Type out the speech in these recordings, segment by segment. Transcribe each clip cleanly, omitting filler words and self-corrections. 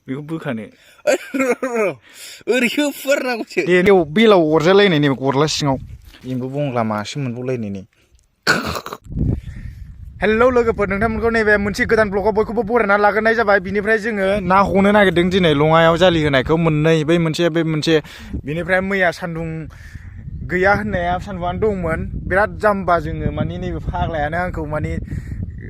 बेखौ बोखानो ओरैखौ फोरनांगौसो दे बेलाव अरजालायनाय नै गरला सिङाव एम्बु बंग्ला मासे मोनबावलायनाय नै हेलौ लोगोफोर नोंथांमोनखौ नैबे मोनसे गोदान ब्लगाव बयखौबो बरायना लाग्रोनाय जाबाय बिनिफ्राय जोङो ना हमनो नागिरदों दिनै लङायाव जालि होनायखौ मोननै बै मोनसे बिनिफ्राय मैया सान्दुं गैया होननाया सान्दुंआनो दंमोन बिराद जाम्बा जोङो माने नैबे फाग्लायानो आंखौ माने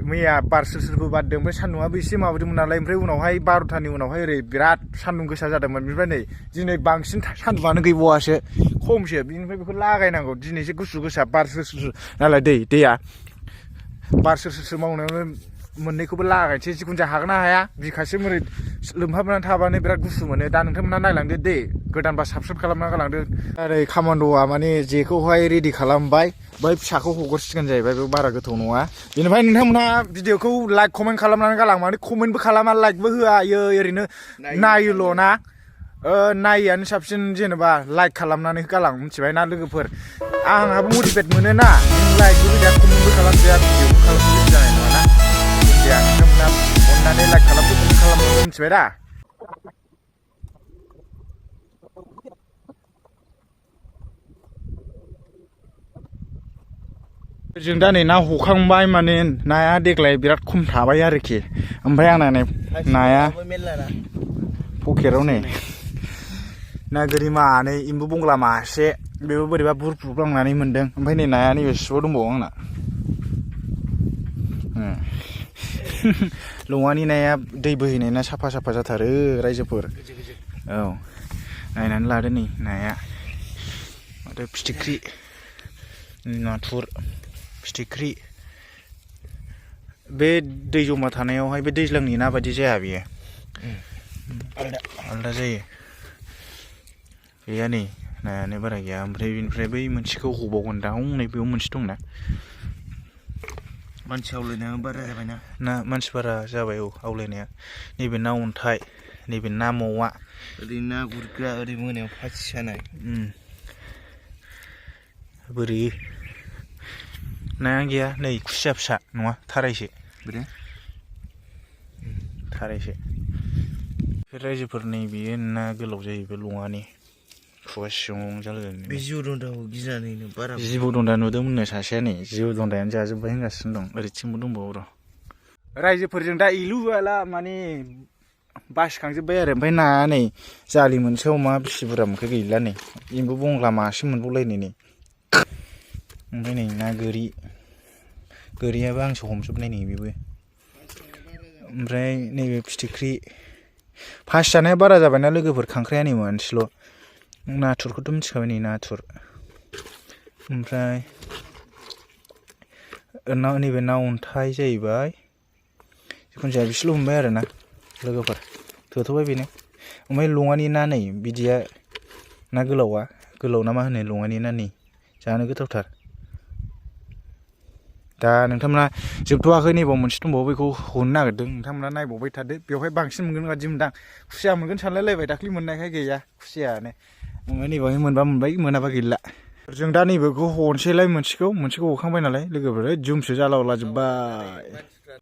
मैया बार सोरबो बारदों ओमफ्राय सान्दुंआबो एसे माबादोंमोन नालाय ओमफ्राय उनावहाय 12थानि उनावहाय ओरै बिराद सान्दुं गोसा जादोंमोन बेनिफ्राय नै दिनै बांसिन सान्दुंआनो गैबावासो खमसो बिनिफ्राय बेखौ लागायनांगौ दिनैसो गुसु गोसा बार सोर नालाय दैया बार सोर मावनायावनो मोननैखौबो लागायनोसै जिखुनु जा हागोन ना हाया बिखासे मोरै लोमहाबनानै थाबानो बिराद गुसु मोनो दा नोंथांमोना नायलांदो दे गोदानबा साबस्क्राइब खालामना गालांदो ओरै खामान्ड'आ माने जेखौहाय रेडि खालामबाय बै फिसाखौ हगरसिगोन जाहैबाय बे बारा गोथौ नङा बेनिफ्राय नोंथांमोनहा भिडिअखौ लाइक कमेन्ट खालामनानै गालां माने कमेन्टबो खालामा लाइकबो होआ ओरैनो नायोल' ना नायैआनो साबसिन जेनेबा लाइक खालामनानै गालां मिथिबाय ना लोगोफोर आंहाबो मटिभेट मोनोना लाइकबो होजाया कमेन्टबो खालामजाया भिडिअबो खालामनो जानाय नङाना जाया नोंथांमोना अननानै लाइक खालामदो कमेन्ट खालामदो मिथिबाय दा जों दा नै ना हखांबाय माने नाया देग्लाय बिराद खम थाबाय आरोखि ओमफ्राय आंना नै नाया पकेटाव नै ना गोरि मानै एम्बु बंग्ला मासे बेबो बोरैबा बुरफ्रुलांनानै मोन्दों ओमफ्राय नै नाया नैबे सिबाव दंबावो आंना लङानि नाया दै बोहैनाय ना साफा जाथारो रायजोफोर औ नायनानै लादो नै नाया माथो फिथिख्रि नाथुर फिथिख्रि बे दै जमा थानायावहाय बे दैज्लांनि ना बायदि जाया बेयो आलदा जायो गैया नै नायानो बारा गैया ओमफ्राय बेनिफ्राय बै मोनसेखौ हबावगोन दा नै बेयाव मोनसे दंना मानसि आवलायनाया बारा जाबायना ना मानसि बारा जाबाय औ आवलायनाया नैबे ना अन्थाइ नैबे ना मावा ओरै ना गुरग्रा ओरै मोनायाव फासि सानाय बोरै नाया गैया नै खुसिया फिसा नङा थारायसो थारायसो बे रायजोफोर नै बेयो ना गोलाव जायो बे लङानि खुगा सिङाव जालायलायनाय बे जिउ दन्दाखौ गिनानैनो बारा जिबौ दन्दा नुदोंमोननो सासेया नै जिबौ दन्दायानो जाजोब्बाय होनगासिनो दं ओरैथिंबो दंबावो र' रायजोफोरजों दा इलु आला माने बासिखांजोब्बाय आरो ओमफ्राय नाया नै जालि मोनसेयाव मा बिसि बुरजा मोनखो गैला नै एम्बु बंग्ला मासे मोनबावलायनाय नै ओमफ्राय नै ना गोरियाबो आंसो हमजोबनाय नै बेबो ओमफ्राय नैबे फिथिख्रि फासि जानाया बारा जाबायना लोगोफोर खांख्राया नै मोनसेल' नाथुरखौथ' मिथिखाबाय नै नाथुर ओमफ्राय नैबे ना अन्थाइ जाहैबाय जिखुनु जाया बिसोरल' हमबाय आरो ना लोगोफोर थोथ'बाय बेनो ओमफ्राय लङानि ना नै बिदिया ना गोलाव ना मा होनो लङानि ना नै जानो गोथावथार दा नोंथांमोना जोबथ'वाखै नैबाव मोनसे दंबावो बेखौ हमनो नागिरदों नोंथांमोना नायबावबाय थादो बेवहाय बांसिन मोनगोन बादि मोनदां खुसिया मोनगोन सानलायलायबाय दाख्लि मोननायखाय गैया खुसियानो ओमफ्राय नैबावहाय मोनबा मोनबाय मोनाबा गैला जों दा नैबेखौ हनोसैलाय मोनसेखौ हखांबाय नालाय लोगोफोर जुमसो जालावलाजोब्बाय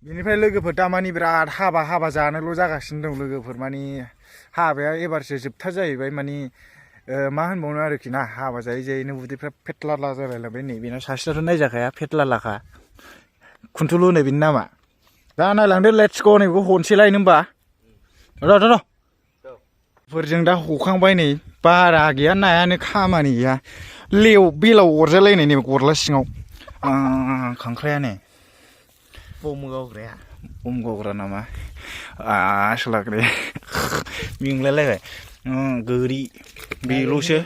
बेनिफ्राय लोगोफोर दामानि बिराद हाबा जानोल' जागासिनो दं लोगोफोर माने हाबाया एबारसो जोबथा जाहैबाय माने मा होनबावनो आरोखि ना हाबा जायैनो उदैफ्रा फेथलाला जालायलांबाय नै बेना सासेनाथ' नायजाखाया फेथलालाखा खुन्थुलु होनो बेनि नामा दा नायलांदो लेट्स गो नैबेखौ हनोसैलायनो होमबा र' फोरजों दा हखांबाय नै बारा गैया नायानो खामानि गैया बेलाव अरजालायनाय नै गरला सिङाव खांख्रायानो बम गावग्रा नामा आसलाग्रे मिंलायलायबाय गोरि बेल'सो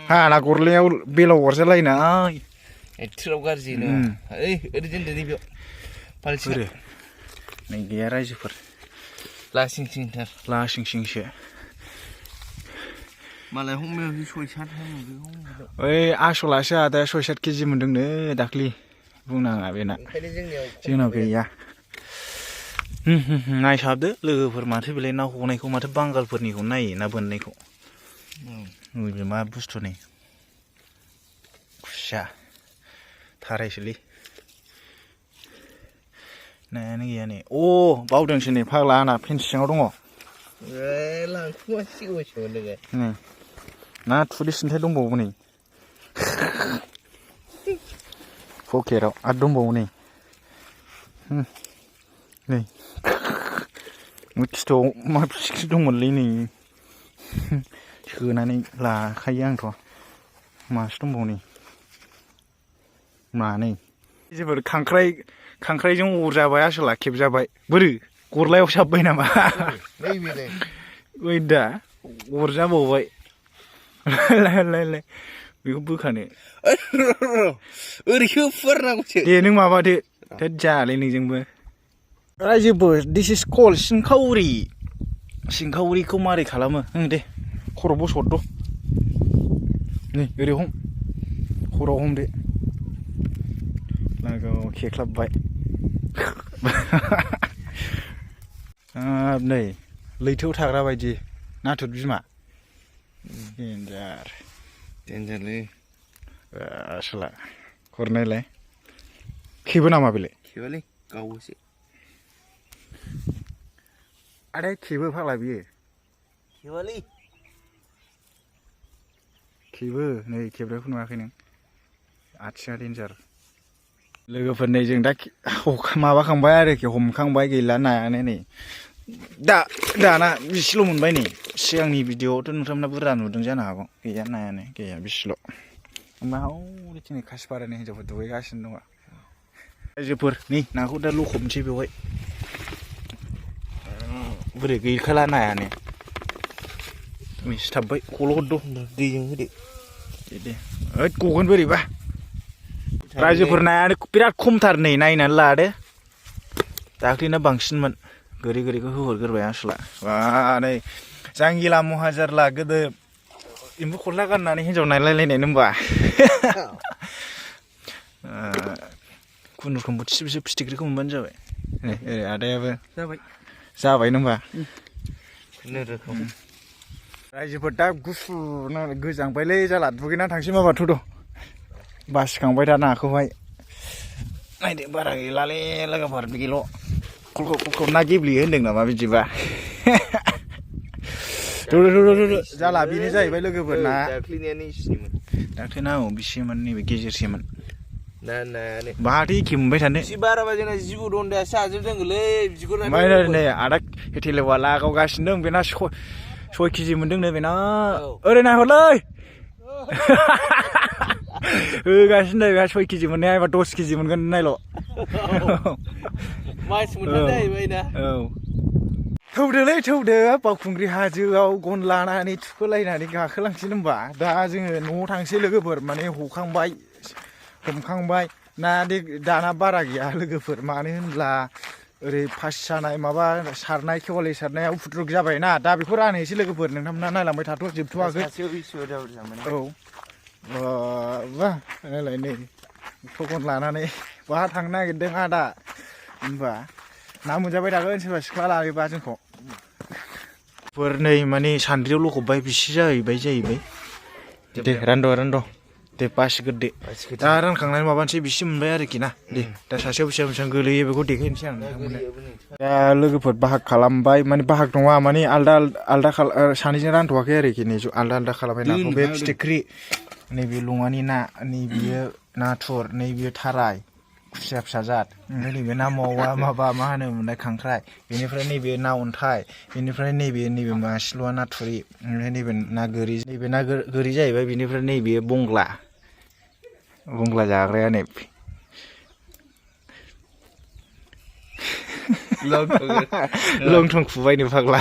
हाला गरलायाव बेलाव अरजालायनाय एथ्राव गाज्रि नङा ओरै दोनदो नैबेयाव फालसिफोर नै गैया रायजोफोर लासिं सिंसो मालाय हमनायाव 6-7 ओइ आसलासो आदा 6-7 केजि मोनदोंनो दाख्लि बुंनाङा बेना जोंनाव गैया नायसाबदो लोगोफोर माथो बेलाय ना हनायखौ माथो बांगालफोरनिखौ नायो ना बोननायखौ बे मा बुस्थु नै खुसिया थारायसोलै नायानो गैया नै अ बावदोंसो नै फाग्ला आंना फेन सिङाव दङ लांखुमासिगौसो लोगो नै ना थुरि सिन्थाय दंबावो नै पकेराव आरो दंबावो नै नै खिथाव मा फिथिख्रि दंमोनलै नै सोनानै लाखायो आंथ' मासे दंबावो नै मानै जोबोर खांख्राइजों अरजाबाय आसोला खेबजाबाय बोरो गरलायाव साबबाय नामा ओइ दा अरजाबावबाय लाय बेखौ बोखानो ओरैखौ फुवारनांगौसो दे नों माबादो थोद जायालै नोंजोंबो रायजोबो दिस इज कल सिंखावरिखौ मारै खालामो दे खर' बस'द' नै ओरै हम खर'आव हमदो लागाव खेख्लाबबाय नै लैथोआव थाग्रा बायदि नाथुर बिमा देन्जारलै आसोला हरनायलाय खेबो नामा बेलाय खेबालै गावोसो आरे खेबो फाग्ला बियो खेबालै खेबो नै खेबनायखौ नुवाखै नों आथिङा देन्जार लोगोफोर नै जों दा माबाखांबाय आरोखि हमखांबाय गैला नायानो नै दाना बिसेल' मोनबाय नै सिगांनि भिडिअआवथ' नोंथांमोना बुरजा नुदों जानो हागौ गैया नायानो गैया बिसेल' ओमफ्राय हौरै दिनै खासिपारानि हिन्जावफोर दुगैगासिनो दङ रायजोफोर नै नाखौ दा लखबनोसै बेवहाय बोरै गैखाला नायानो सिथाबबाय खल' हरद' दैजों होदो दे ओद गगोन बोरैबा रायजोफोर नायानो बिराद खमथार नै नायनानै लादो दाख्लैना बांसिनमोन गोरिखौ होहरग्रोबाय आसोला बा नै जांगिला महाजारला गोदो एम्फौ खरला गाननानै हिन्जाव नायलायलायनाय होनबा खुनुरुखुम बोथिसे फिथिख्रिखौ मोनबानो जाबाय नै ओरै आदायाबो जाबाय होनबा रायजोफोर दा गुसु गोजांबायलै जाला दुगैनानै थांसै माबाथ' द' बासिखांबाय दा नाखौहाय नायदो बारा गैलालै लोगोफोर बिल' खलखौ ना गेब्लेयो होनदों नामा बिदिबा जाला बेनो जाहैबाय लोगोफोर ना दाख्लैनियानो इसिनिमोन दाख्लैना औ बिसेमोन नैबे गेजेरसेमोन नायानो माथो एखे मोनबाय थानो एसे बाराबा जोंना जिबौ दन्दायासो जाजोबदोंलै बिदिखौ नै आदा हेटेलेवा लागावगासिनो दं बेना 6 केजि मोनदोंनो बेना ओरै नायहरलै होगासिनो दं 6 केजि मोननाया एबा 10 केजि मोनगोन नायल' मास मोनथाम जाहैबाय ना औ थौदो बावखुंग्रि हाजोआव गन लानानै थुखोलायनानै गाखोलांसै होनबा दा जोङो न'आव थांसै लोगोफोर माने हखांबाय हमखांबाय ना दाना बारा गैया लोगोफोर मानो होनब्ला ओरै फासि सानाय माबा सारनाय खेवालि सारनाया उफुद्रुग जाबायना दा बेखौ रानहैसै लोगोफोर नोंथांमोना नायलांबाय थाथ' जोबथ'वाखै औ बा नायलाय नै थखन लानानै बहा थांनो नागिरदों आदा होनबा ना मोनजाबाय थागोन सोरबा सिख्ला लायोबा जोंखौ नै माने सान्द्रियाव लखबबाय बिसि जाहैबाय दे रानद' दे बासिग्रोदो दा रानखांनानै माबानोसै बिसि मोनबाय आरोखि ना दे दा सासेयाव बेसेबां गोलैयो बेखौ देखायनोसै आं नोंथांमोननो दा लोगोफोर बाहाग खालामबाय माने बाहाग नङा माने आलदा सानैजों रानथ'वाखै आरोखि नै आलदा खालामबाय नाखौ बे फिथिख्रि नैबे लङानि ना नैबेयो नाथुर नैबे थाराय खुसिया फिसा जाद ओमफ्राय नैबे ना मावा माबा मा होनोमोनलाय खांख्राइ बेनिफ्राय नैबे ना अन्थाइ बेनिफ्राय नैबे मासेल'आ ना थुरि ओमफ्राय नैबे ना गोरि जाहैबाय बेनिफ्राय नैबे बंग्ला जाग्राया नै लंथं खुबायनो फाग्ला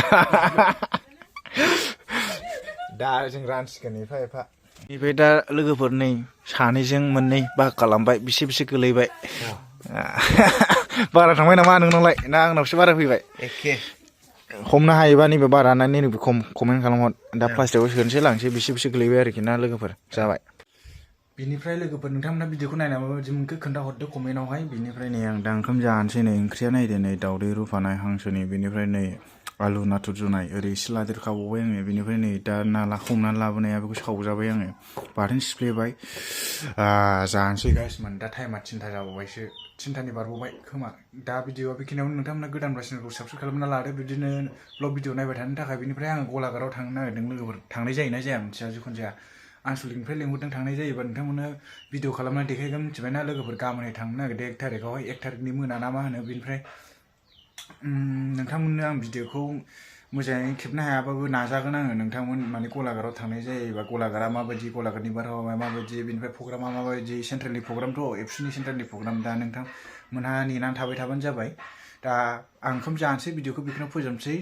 दा जों रानसिगोन एफा बेनिफ्राय दा लोगोफोर नै सानैजों मोननै बाहाग खालामबाय बेसे गोलैबाय बारा थांबाय नामा नोंनावलाय ना आंनावसो बारा फैबाय एखे हमनो हायोबा नैबे बारा ना नैबे कमेन्ट खालामहर दा प्लास्टिकआव सोनोसै लांसै बेसे गोलैबाय आरोखि ना लोगोफोर जाबाय बिनिफ्राय लोगोफोर नोंथांमोना भिडिअखौ नायना माबायदि मोनखो खोन्थाहरदो कमेन्टआवहाय बिनिफ्राय नै आं दा ओंखाम जानोसै नै ओंख्रिया नायदो नै दावदै रुफानाय हांसोनि बेनिफ्राय नै आलु नाथुर जुनाय ओरै एसे लादेरखाबावबाय आङो बेनिफ्राय नै दा ना हमनानै लाबोनाया बेखौ सावजाबाय आङो बाथोन सिफ्लेबाय जानोसै गाइसमोन दा टाइमा 3टा जाबावबायसो 3टानि बारबावबाय खोमा दा भिडिअआ बेखिनियावनो नोंथांमोना गोदानब्ला चेनेलखौ साबस्क्राइब खालामना लादो बिदिनो ब्लग भिडिअ नायबाय थानो थाखाय बेनिफ्राय आङो गलाघाटआव थांनो नागिरदों लोगोफोर थांनाय जायोना जाया मिथिया जिखुनु जाया आनसलिकनिफ्राय लेंहरदों थांनाय जायोबा नोंथांमोननो भिडिअ खालामनानै देखायगोन मिथिबायना लोगोफोर गाबोनहाय थांनो नागिरदों 1 तारिखआवहाय 1 तारिखनि मोना ना मा होनो बेनिफ्राय नोंथांमोननो आं भिडिअखौ मोजाङै खेबनो हायाबाबो नाजागोन आङो नोंथांमोन माने गलाघाटआव थांनाय जायोबा गलाघाटआ माबायदि गलाघाटनि बारहावाया माबायदि बेनिफ्राय प्रग्रामा माबायदि सेन्ट्रेलनि प्रग्रामथ' एबसुनि सेन्ट्रेलनि प्रग्राम दा नोंथांमोनहा नेनानै थाबाय थाबानो जाबाय दा आं ओंखाम जानोसै भिडिअखौ बेखौनो फोजोबनोसै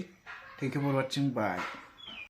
thank you for watching bye